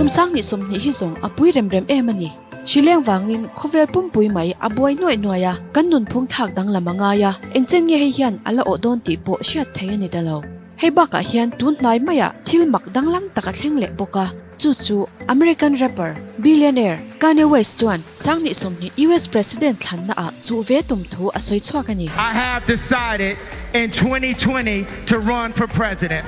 Kum 2020 hi zawng a pui rem rem em a ni. Hrileng vangin khawvel pumpui mai a buai nuaih nuaih a, kan nunphung thlak danglam a ngai a, engchen nge hei hian a la awh dawn tih pawh hriat theih a ni ta lo. Hei bakah hian tun hnai maiah thil mak danglam tak a thleng leh bawk a, chu chu American rapper, billionaire Kanye West chuan 2020 US President thlanna ah chuh ve tum thu a sawi chhuak a ni. I have decided in 2020 to run for president.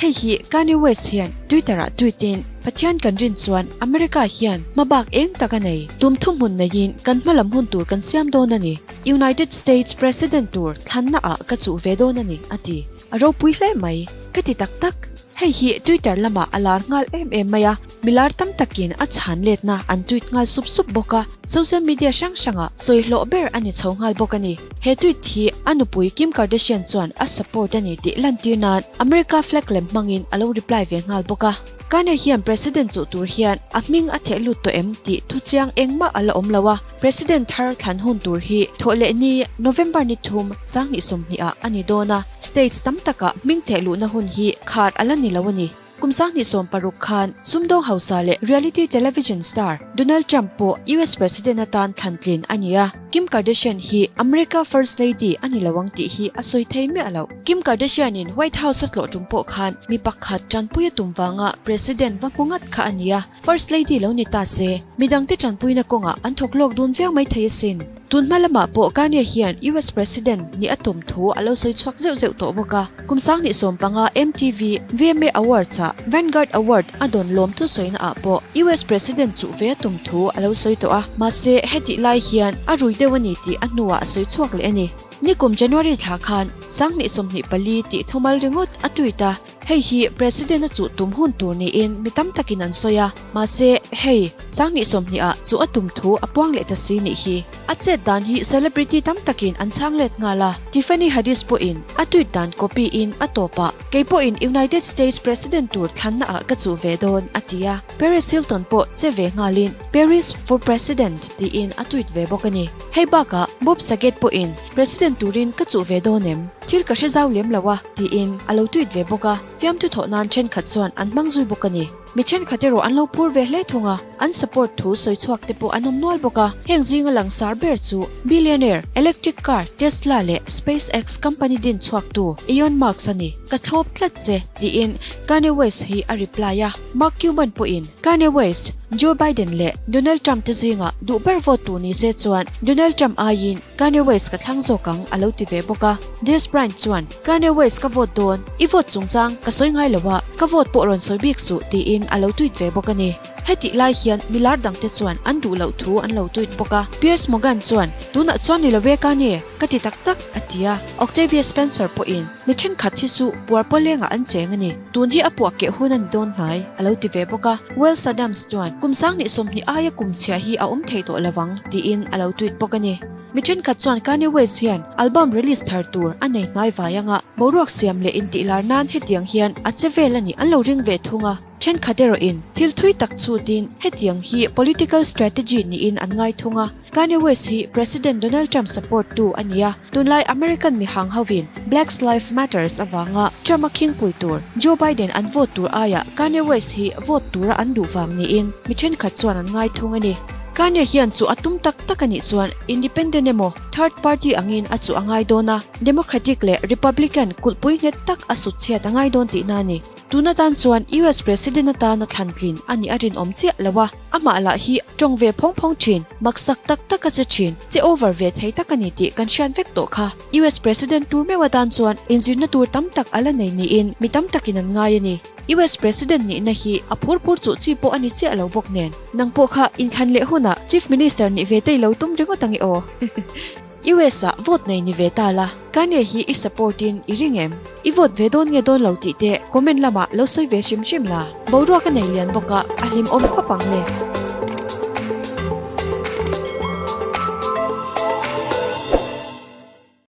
Hei hi Kanye West hian Twitter ah tweet in, Pathian kan rin chuan America hian hmabak eng tak a nei, tum thuhmun neiin kan hmalam hun tur kan siam dawn a ni. United States President tur thlanna ah ka chuh ve dawn a ni, a ti. A ropui hle mai. Ka ti tak tak. Hei hi Twitter lamah a lar nghal em em mai a, mi lar tam takin a chhan letna an tweet nghal sup sup bawk a, social media hrang hrangah sawi hlawh ber a ni chho nghal bawk a ni. He tweet hi a nupui Kim Kardashian chuan a support a ni tih lantir nan America flag lem hmangin a lo reply ve nghal bawk a. Kanye hian President chuh tur hian a hming a theh lut tawh em tih thuchiang engmah a la awm lo a. President thar thlan hun tur hi thawhlehni November ni thum 2020 ah a ni dawn a, states tam takah hming theh luhna hun hi khar a la ni lo a ni. Kum 2016 khan sumdawng hausa leh reality television star Donald Trump pawh US President atan thlan tlin a ni a, Kim Kardashian hi America First Lady a ni lo ang tih hi a sawi thei miah lo. Kim Kardashian in White House a tlawh tum pawh khan mi pakhat tanpui a tum vanga President va hmu ngat kha a ni a. First Lady lo ni ta se, midangte tanpuina kawngah an thawk lawk dun viau mai thei asin. Tun hma lamah pawh Kanye hian US President nih a tum thu a lo sawi chhuak zeuh zeuh tawh bawk a. Kum 2015 MTV VMA Awards ah Vanguard Award a dawn lawm thusawina ah pawh US President chuh ve a tum thu a lo sawi tawh a. Mahse, hetih lai hian a rui deuh a ni tih a hnuah a sawi chhuak leh a ni. Nikum January thla khan 2024 tih thumal ringawt a tweet a. Hei hi President a chuh tum hun tur niin mi tam takin an sawi a, mahse hei 2020 ah chuh a tum thu a puang leh ta si nih hi. A chet dan hi celebrity tam takin an chhang let nghal a, Tiffany Haddish pawhin a tweet dan copy in a tawpah kei pawhin United States President tur thlanna ah ka chuh ve dawn a ti a, Paris Hilton pawh che ve nghalin Paris for President tiin a tweet ve bawk a ni. Hei bakah Bob Saget pawhin President turin ka chuh ve dawn em? Thil ka hre zau lem lo a, tiin a lo tweet ve bawk a, fiamthu thawh nan thenkhat chuan an hmang zui bawk a ni. Mi thenkhat erawh an lo phur ve hle thung a, an support thu sawi chhuak te pawh an awm nual bawk a, heng zinga langsar ber chu billionaire, electric car Tesla leh SpaceX company din chhuaktu Elon Musk a ni. Ka thlawp tlat che, tiin Kanye West hi a reply a, Mark Cuban pawhin Kanye West, Joe Biden leh Donald Trump te zingah duh ber vote tur ni se chuan Donald Trump aiin Kanye West ka thlang zawk ang a lo ti ve bawk a. Dez Bryant chuan, Kanye West ka vote dawn, i vote chungchang ka sawi ngai lo a, ka vote pawh rawn sawi bik suh tiin a lo tweet ve bawk a ni. Hetih lai hian mi lar dangte chuan an duh loh thu an lo tweet bawk a. Piers Morgan chuan, Tunah chuan ni lo e Kanye, ka ti tak tak, a ti a. Octavia Spencer pawhin, Mi thenkhat hi chu puar pawlengah an cheng a ni, tun hi a puah keh hun a ni dawn hnai, a lo ti ve bawk a. Wells Adams chuan, Kum 2020 aia kum chhia hi a awm thei tawh lo vang, tiin a lo tweet bawk a ni. Mi thenkhat chuan Kanye West hian album release thar tur a nei hnai vai anga boruak siam leh intihlar nan hetiang hian a che vel a nih an lo ring ve thung a. Thenkhat erawhin thil thui tak chhutin hetiang hi political strategy niin an ngai thung a. Kanye West hi President Donald Trump support tu a ni a, tunlai American mihang hovin Blacks Life Matters avanga Trump a khingpui tur Joe Biden an vote tur aiah Kanye West hi vote tura an duh vang niin mi thenkhat chuan an ngai thung a ni. Kanye hian chu a tum tak tak a nih chuan independent emaw third party angin a chuh a ngai dawn a, Democratic leh Republican kulhpui nghet tak a sut chhiat a ngai dawn tihna a ni. Tun atan chuan US President atana thlan tlin a nih a rinawm chiah lo a, amah lah hi tawng ve phawng phawng thin, maksak tak tak a che thin, che over ve thei tak a ni tih kan hriat vek tawh kha. US President tur meuh atan chuan inzirna tur tam tak a la nei niin mi tam takin an ngai a ni. US President nihna hi a phur phur chuh chi pawh a ni chiah lo bawk nen. Nang pawh kha inthlan leh hunah Chief Minister nih ve te i lo tum ringawt ang i aw. US ah vote nei ni ve ta la, Kanye hi i support in i ring em? I vote ve dawn nge dawn lo tih te comment lamah lo sawi ve hrim hrim la. Boruak a nei lian bawk a, a hlimawm khawp ang le.